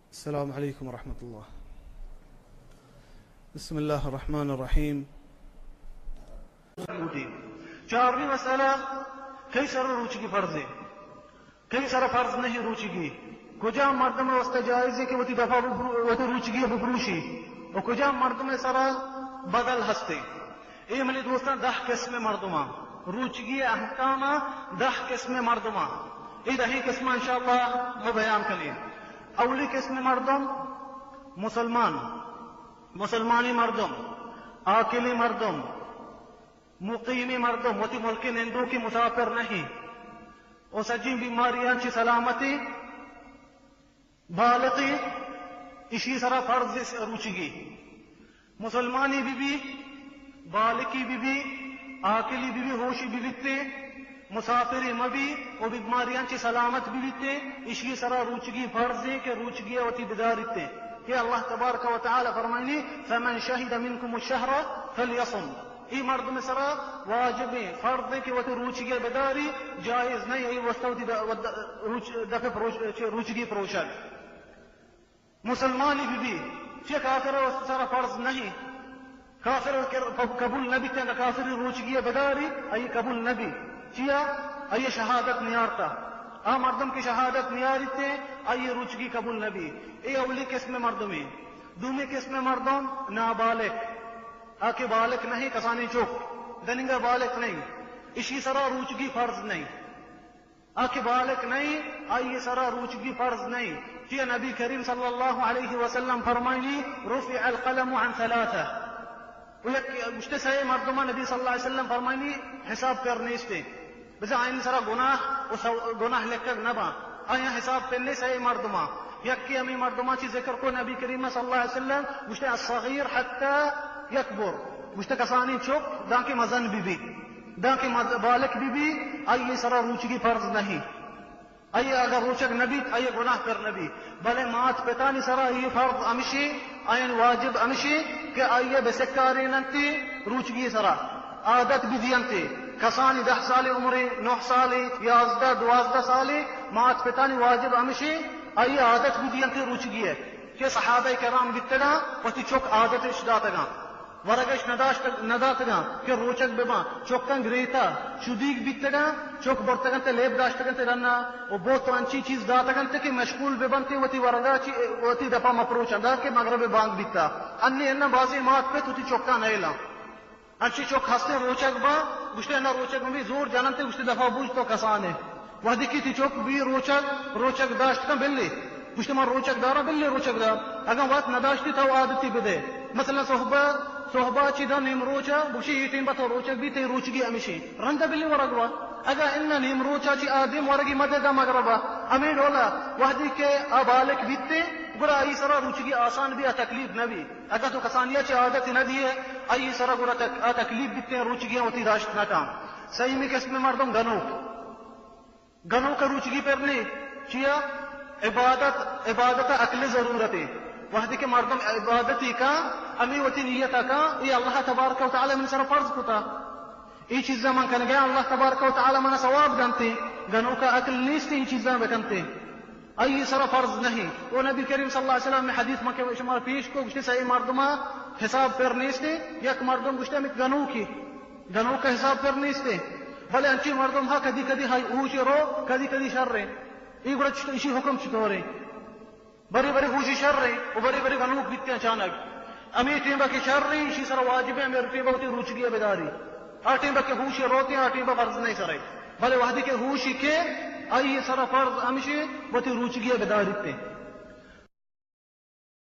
السلام علیکم ورحمۃ اللہ۔ بسم اللہ الرحمن الرحیم۔ چارمی مسئلہ، کئی سر روچگی فرض ہے؟ کئی سر فرض نہیں روچگی؟ کجام مردم واسطہ جائز ہے کہ وتی دفعہ ببرو-، وتی روچگی ببروشی؟ و کجام مردم سر بدل ہستے؟ اے منی دوستاں، دہ قسم مردماں۔ روچگی احکام دہ قسم مردماں۔ اے دہیں قسم انشاءاللہ ما بیان کنیں۔ اولی قسم مردم مسلمان، مسلمانی مردم، عاقلی مردم، مقیمی مردم، وتی ملک نندوکی مسافر نہیں، و سجین بیماریاں چی سلامتی، بالغی، اشی سرا فرض روچگی۔ مسلمانی بی بی، بالکی بی بی، عاقلی بی بی، ہوشی بی بیتے، مسافری مبی و بیماریاں چی سلامت بی بیتے، اشی سرا روچگی فرض ہے کہ روچگی وتی بداریتے۔ کہ اللہ تبارک و تعالی فرمائنی، فمن شهد منکم الشهر فلیصم۔ ای مردم سرا واجب ہے، فرض ہے کہ وتی روچگی بداری، جائز نہیں، ای واسطہ وتی د-، ود-، روچ-، دفع پروش-، چہ روچگی پروشگ۔ مسلمانی بی بی، چہ کافر سرا فرض نہیں۔ کافر قبول نبی، تنگا کافر روچگی بداری، ای قبول نبی۔ چیا؟ ای شہادت نیارتا۔ آ مردم کہ شہادت نیاریتے، ای روچگی قبول نبی۔ اے اولی قسم مردمی۔ دومی قسم مردم نابالغ، آ کہ بالغ نہیں، کسانی چک، دننگا بالغ نہیں، اشی سرا روچگی فرض نہیں۔ آ کہ بالغ نہیں، آئی سرا روچگی فرض نہیں۔ کہ نبی کریم صلی اللہ علیہ وسلم فرمائنی، رفع القلم عن ثلاثة۔ و یک گوشتے سئے مردماں نبی صلی اللہ علیہ وسلم فرمائنی، حساب پر نیستے۔ بزاں آیانی سرا گناہ و سو-، گناہ لکگ نہ باں۔ آیاں حساب پہ نے سئے مردماں۔ یکے ہمیں مردماں چی ذکر کو نبی کریم صلی اللہ علیہ وسلم، گوشتے الصغیر حتی یکبر۔ گوشتے کسانی چک دانکہ مزن بی بی۔ دانکہ مز-، بالغ بی بی، آئی سرا روچگی فرض نہیں۔ آئی اگر روچگ نہ بیت، آئی گناہ پر نہ بیت۔ بلے مات پتانی سرا اے فرض ہمشی، آیان واجب ہمشی کہ آئی بہ سکاریننتی روچگی سرا۔ عادت بدینتی۔ کسانی دہ سالی عمری، نہ سالی، یازدہ، دوازدہ سالی، مات پتانی واجب ہمشی، آئی عادت بدینتی روچگی ہے۔ کہ صحابہ کرام بیتگاں، وتی چک عادتش داتگاں۔ ورگش نداشت، نداتگاں کہ روچگ بباں۔ چکاں گریتا، شدیگ بیتگاں، چک برتگنت، لیب داشتگنت ڈنا و بوت و انچی چیز داتگنت کہ مشغول ببنت وتی ورگا چی، وتی دپا مپروچاں، داں کہ مغرب بانگ بیتا۔ انی اناں بازیں مات پت وتی چکاں نیلاں۔ انچی چک ہستیں روچگ باں، گوشتے اناں روچگ ببی، زور جننت، گوشتے دپا بوج تو کسانے۔ وہدے کہ تی چک بی روچگ، روچگ داشت کن بلی۔ گوشتے من روچگ داراں، بلی روچگ دار۔ اگاں وت نداشتی تو عادتی بدے۔ مثلاً صحبہ، صحبہ چی داں نیم روچا، بگشی اے ٹیم با تو روچگ بی، تئی روچگی ہمیشی۔ رندا بلی ورگ وا۔ اگاں اناں نیم روچا چی آدیم ورگی مدے داں مغربا۔ ہمیں ڈولا وہدے کہ آ بالغ بیتے، گڑا آئی سرا روچگی آسان بی، آ تکلیف نہ بی۔ اگاں تو کسانیا چی عادت نہ دیے، آئی سرا گڑا تک-، آ تکلیف بیتے، روچگی وتی داشت نہ کن۔ سیمی قسم مردم گنوک۔ گنوک روچگی پر نی، چیا؟ عبادت، عبادت عقل ضرورت ہے۔ وہدے کہ مردم عبادتی کا، ہمیں وتی نیت کا، اے اللہ تبارک و تعالی من سر فرض کتا۔ اے چیزا من کنگا، اللہ تبارک و تعالی من ثواب دنتے۔ گنوک عقل نیست اے چیزا بکنتے۔ آئی سر فرض نہیں۔ او نبی کریم صلی اللہ علیہ وسلم نے حدیث من کہ شما پیش کو، گوشتے سئے مردما حساب پر نیستے، یک مردم گوشتے ہمیں گنوکی۔ گنوک ء حساب پر نیست انت، بلے انچیں مردم ہا کدی کدی ہائی ہوش رو، کدی کدی شر انت۔ اے گڑا چ-، ایشی حکم چطور انت؟ بری بری ہوشی شر انت و بری بری گنوک بیت اچانک۔ ہمے ٹیمبا کہ شر انت، ایشی سر واجب انت ہمے ٹیمبا وتی روچگی ء بداری۔ آ ٹیمبا کہ ہوش روت انت، آ ٹیمبا فرض نہیں سر انت۔ بلے وہدے کہ ہوشی کہ آئی سر فرض ہمشی وتی روچگی ء بداریت انت۔